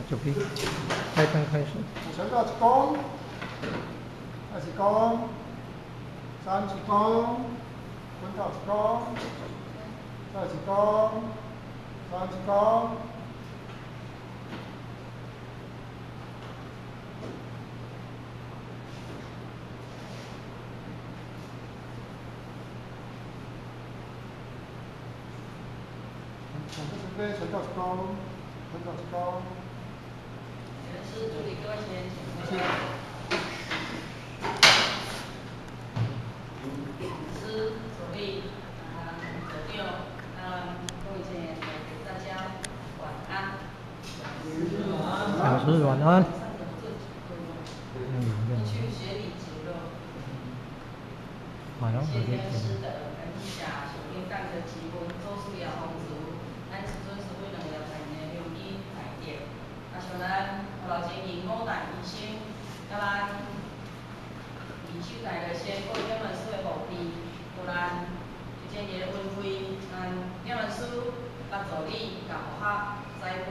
準備開燈開始。晨到一工，二一工，三一工，滾到一工，再一工，三一工。準備，晨到一工，滾到一工。是助理各位學員，請是。師助理啊，組長啊，各位同學，大家晚安。老師晚安。去學禮節咯。晚安。謝天師德，感謝上天降的吉分，祖師爺封慈，咱師尊師父兩個百年香醫大德，啊，像咱老前營五代醫生，佮咱二手大熱線各位點文師的護持，有咱就這個恩惠，咱點文師佮助理佮學校栽培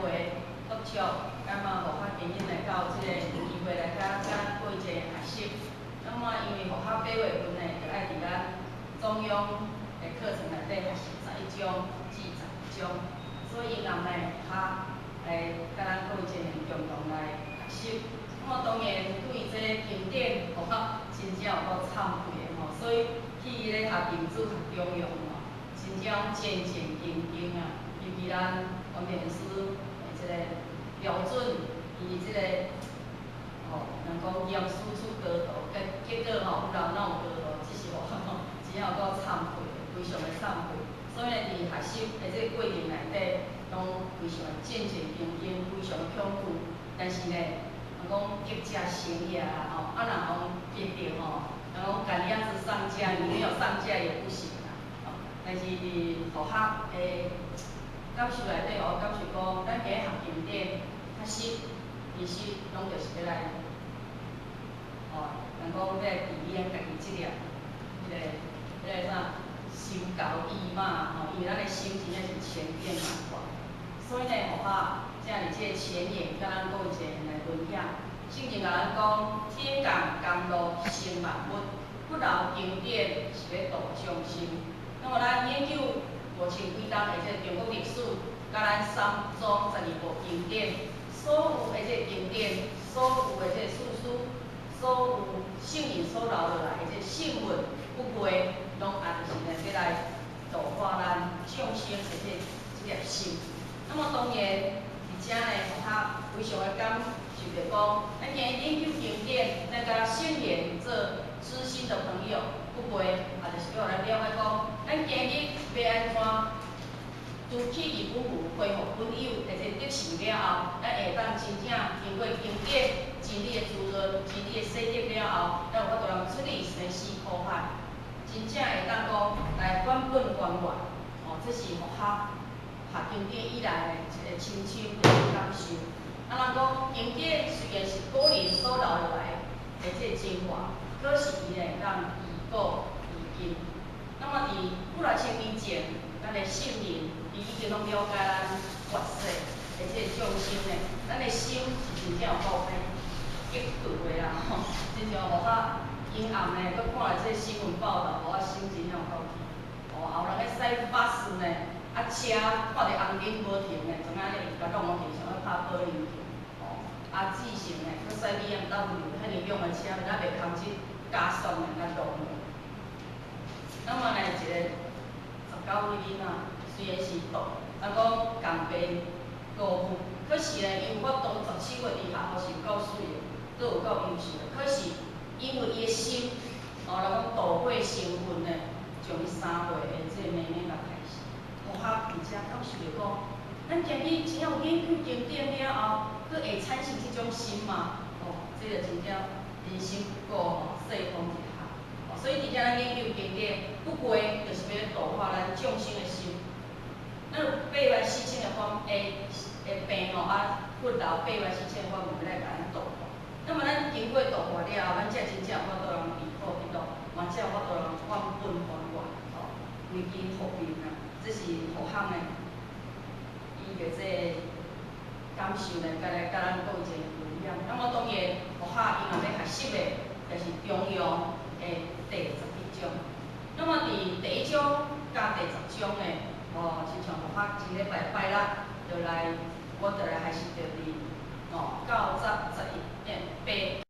督促，咁嘛學校今日來到這個機會來佮咱過一個學習。那麼因為學校8月份呢，就愛佇咱中央的課程內底學習11章至12章，所以因呢較來佮咱各位青年共同來學習。那麼當然對這個經典學校真正有夠慚愧的吼，所以去咧學經主學中庸吼，真正戰戰兢兢啊。尤其咱王典師的這個標準，伊這個吼，人講嚴師出高徒，結果吼有人哪有高徒，這是我真正有夠慚愧，非常的慚愧。所以呢，佇學習的這個過程內底，攏非常的戰戰兢兢，非常的恐懼。但是呢，人講急者成業啦吼，啊若講急著吼，人講趕鴨子上架，你沒有上架也不行啦。吼，但是佇學校的感受內底，我感受講，咱今日學經典，確實其實攏就是欲來，吼，人講欲來治理咱家己這粒，彼個啥心高意馬吼，因為咱的心真正是前變蠻大，所以呢，學校才佇這個前言，佮咱各位一個來分享。聖經共咱講，天降甘露生萬物，不老經典是欲度眾生。那麼咱研究5000幾冬的這個中國歷史，佮咱三宗12部經典，所有的這個經典，所有的這個史書，所有聖人所留落來的這個聖文，不過攏也就是呢，欲來度化咱眾生的這粒心。那麼當然，佇遮呢，學校非常的感受著講，咱今日研究經典，咱佮聖賢做知心的朋友，不過也就是叫咱了解講，咱今日欲按怎除去伊本有恢復本有的這個德性了後，咱會當真正經過經典真理的滋潤、真理的洗滌了後，咱有法度通出離生死苦海，真正會當講來返本還原。哦，這是學校學經典以來的一個深深的感受。啊，人講經典雖然是古人所留落來的這個精華，可是伊會當醫古醫今。那麼佇幾若千年前，咱的聖人伊已經攏了解咱活世的這個眾生呢，咱的心是真正有夠歹激動的啦吼，真正予我陰暗呢，閣看著這個新聞報道，予我心真正有夠氣。哦，有人咧駛巴士呢，啊車看著紅燈無停呢，怎影咧伊共弄落去，想欲拍保齡球。哦，啊志成呢，閣駛 BMW 遐爾勇的車，若袂空這加速呢，共弄落。那麼呢，一個19歲囡仔，雖然是獨，人講共爸孤母，可是呢，伊有法度17歲佇學校是有夠媠的，閣有夠優秀的。可是因為伊的心，哦，人講妒火成分呢，將伊3歲的這個妹妹共害死。學校佇遮感受著講，咱今日只要有研究經典了後，閣會產生這種心嗎？哦，這個真正人生不過吼，世風日下。哦，所以佇遮咱研究經典，不過就是欲度化咱眾生的心。咱有84000個法的病吼，啊，佛留84000個法門來共咱度化。那麼咱經過度化了後，咱才真正有法度通離苦得樂，嘛才有法度通返本還原，吼，歸根復命啊！這是學校呢，伊的這個感受來共來佮咱閣有一个分享。那麼當然，學校伊若欲學習的，就是中庸的第11章。那麼佇第一章佮第10章呢，哦，親像學校一禮拜拜六，就來，我就來學習著佇五、九、十、十一、八、